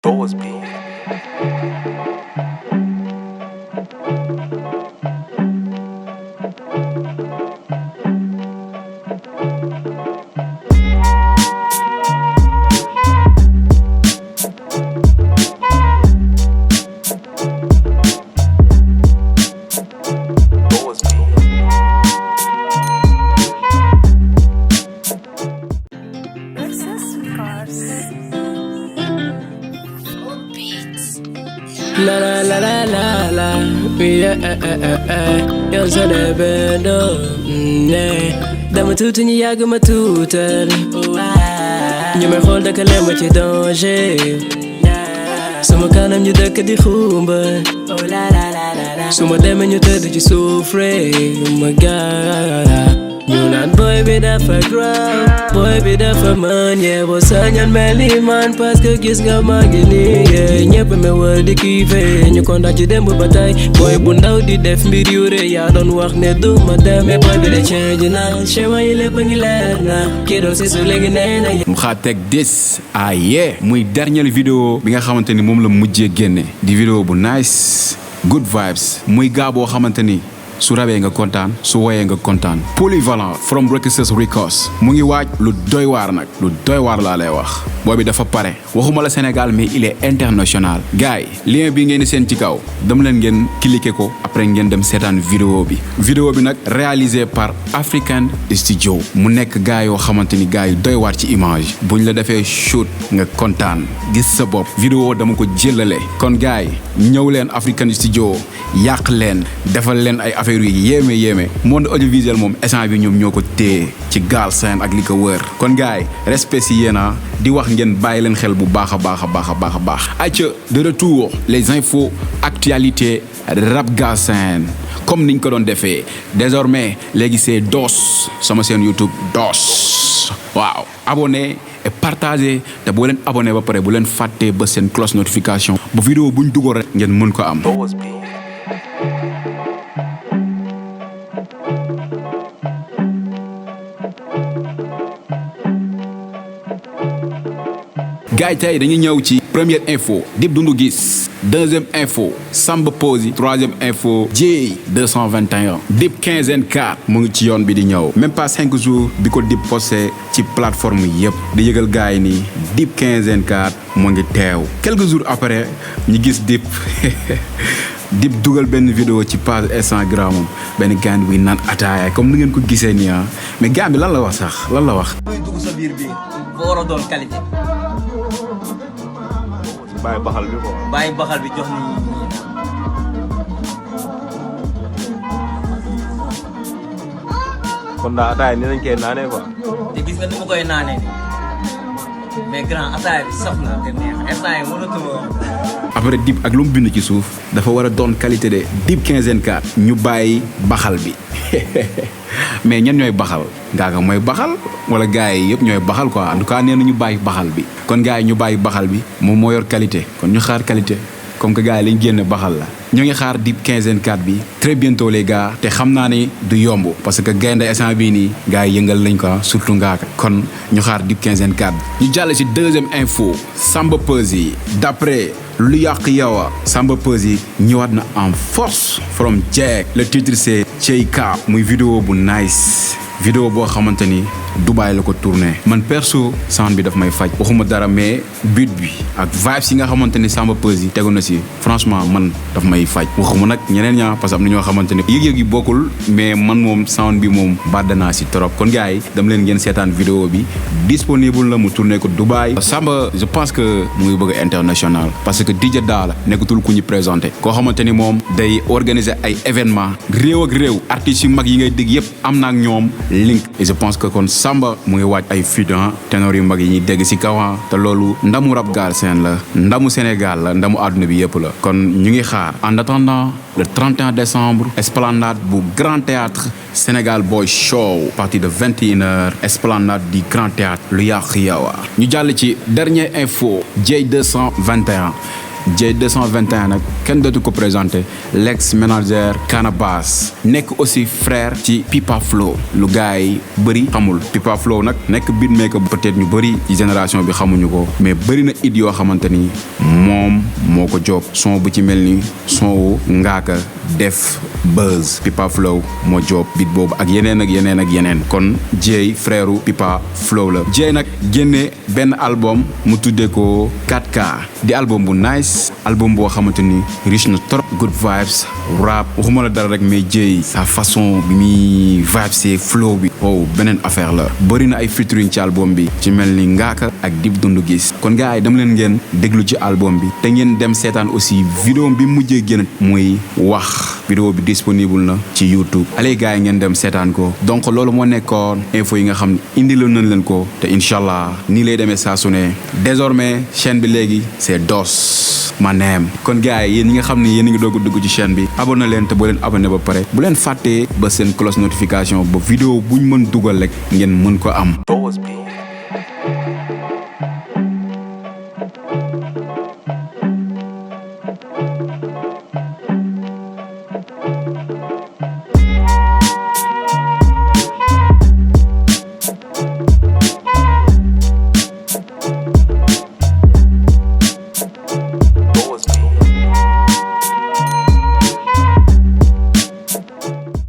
Boas B. La la la la la la, yeah, yow sa debe do, dama tuuti ñu yàgg ma tuutal, ñu may xool dëkk leen ma ci danger, sama kanam ñu dëkk di xumba, su ma demee ñu tëdd ci suuf rek ma gaa. ñu naan boy bi dafa graw, boy bi dafa mën, yeah, boo sañoon mel ni man parce que gis nga maa ngi nii, yeah, ñëpp me wër di kiife, ñu kontaan ci démb ba tey, boy bu ndaw di def mbir yu rëy, yaa doon wax ne du ma dem, mais boy bi de change na, chemin yi lépp a ngi leer na, kii doon si su léegi nee na. mu xaar teg this aye muy dernière vidéo bi nga xamante ni moom la mujjee génne di vidéo bu nice good vibes muy gaa boo xamante ni su rabee nga kontaan su woyee nga kontaan polyvalent from Requistes Records mu ngi waaj lu doy waar nag lu doy waar laa lay wax boobi dafa pare waxuma la Sénégal mais il est international gars yi lien bi ngeen di seen ci kaw dama leen ngeen cliquer ko après ngeen dem seetaan vidéo bi nag réalisé par African Studio mu nekk gars yoo xamante ni gars yi doy waar ci image buñ la defee shoot nga kontaan gis sa bopp vidéo dama ko jëlale kon gars yi ñëw leen African Studio yàq leen defal leen ay affaire yu yéeme monde audiovisuel moom essence bi ñoom ñoo ko téye ci Galsen ak li ko wër kon gars yi respect si yéena di wax ngeen bàyyi leen xel bu baax a baax ayca de retour les infos actualités rap Galsen comme niñ ko doon defee désormais léegi c'est DOS sama chaîne YouTube DOS waaw abonné et partagé te boo leen abonné ba pare bu leen fàttee ba seen cloche notification bu vidéo buñ dugal rek ngeen mën ko am. gars yi tey dañuy ñëw ci première info Dip Doundou Guiss deuxième info Samba Peuzzi troisième info Dieye 221 Dip 15N4 mu ngi ci yoon bi di ñëw même pas 5 jours bi ko Dip posté ci plateforme yëpp di yëgal gars yi ni Dip 15N4 mu ngi teew quelques jours après ñu gis Dip Dip dugal benn vidéo ci page Instagram am benn gaan bi naan ataaya comme ni ngeen ko gisee nii mais gaan bi lan la wax sax lan la wax. muy dugg sa biir bi boo war a doon qualité. bàyyi baxal bi quoi. bàyyi baxal bi jox nit ñi kon daa ataaya ni lañ koy naanee quoi. te gis nga ni ma koy naanee mais grand ataaya bi saf na te neex instant yi mënatuma wax. après Dip ak lu mu bind ci suuf dafa war a doon qualité de Dip 15N4 ñu bàyyi baxal bi mais ñan ñooy baxal Ngaaka mooy baxal wala gars yi yëpp ñooy baxal quoi en tout cas nee na ñu bàyyi baxal bi kon gars yi ñu bàyyi baxal bi moom moo yor qualité kon ñu xaar qualité comme que gars yi lañ génne baxal la ñu ngi xaar Dip 15N4 bi très bientôt les gars te xam naa ni du yomb parce que gaynde instant bii nii gars yi yëngal lañ ko surtout Ngaaka kon ñu xaar Dip 15N4 bi ñu jàll ci deuxième info Samba Peuzzi d'après lu yàq yow Samba Peuzzi ñëwaat na en force from Jack le titre c'est Ceyka muy vidéo bu nice vidéo boo xamante ni Dubaï la ko tourné man perso sound bi daf may faj waxuma dara mais beat bi ak vibes yi nga xamante ni Samba Peuzzi tegu na si franchement man daf may faj waxuma nag ñeneen ñaa parce que am na ñoo xamante ni yëg-yëg yi bokkul mais man moom sound bi moom bàdd naa si trop kon gars yi dama leen ngeen seetaan vidéo bi disponible la mu tourné ko Dubaï Samba je pense que mu ngi bëgg international parce que DJ Daala nekkatul ku ñu présenté koo xamante ni moom day organiser ay événement réew ak réew artistes yu mag yi ngay dégg yëpp am na ak ñoom link et je pense que kon Samba mu ngi waaj ay fuitan ténor yu mag yi ñuy dégg si kawan te loolu ndamu rap Galsen la ndamu Sénégal la ndamu àdduna bi yëpp la kon ñu ngi xaar en attendant le 31 décembre esplanade bu Grand Théâtre Sénégal Boy Show à partir de 21h esplanade du Grand Théâtre lu yàq yawa ñu jàll ci dernière info Dieye 221 Jay 221 nag kenn dootu ko présenté l'ex manager Canabasse nekk aussi frère ci Pipa Flow lu gars yi bëri xamul Pipa Flow nag nekk beatmaker peut-être ñu bëri ci génération bi xamuñu ko mais bëri na it yoo xamante ni moom moo ko job son bu ci mel ni son wu Ngaaka def buzz Pipa Flow moo job beat boobu ak yeneen ak yeneen ak yeneen kon Jay frère u Pipa Flow la Jay nag génne benn album mu tuddee ko 4K di album bu nice album boo xamante ni riche na trop good vibes rap waxuma la dara rek mais Jay sa façon bi muy vibes c'est flow bi beneen affaire la bëri na ay featuring ci album bi ci mel ni Ngaaka ak Dip Doundou Guiss kon gars yi dama leen ngeen déglu ci album bi te ngeen dem seetaan aussi vidéo bi mujjee génn muy wax vidéo bi disponible na ci YouTube allez gars yi ngeen dem seetaan ko donc loolu moo nekkoon info yi nga xam ne indiloon nañ leen ko te incha nii lay demee saa su ne désormais chaîne bi léegi c'est DOS ma name kon gars yi yéen ñi nga xam ne yéen a ngi doog a dugg ci chaîne bi abonné leen te boo leen abonné ba pare bu leen fàttee ba seen cloche notification ba vidéo buñ mën dugal rek ngeen mën ko am.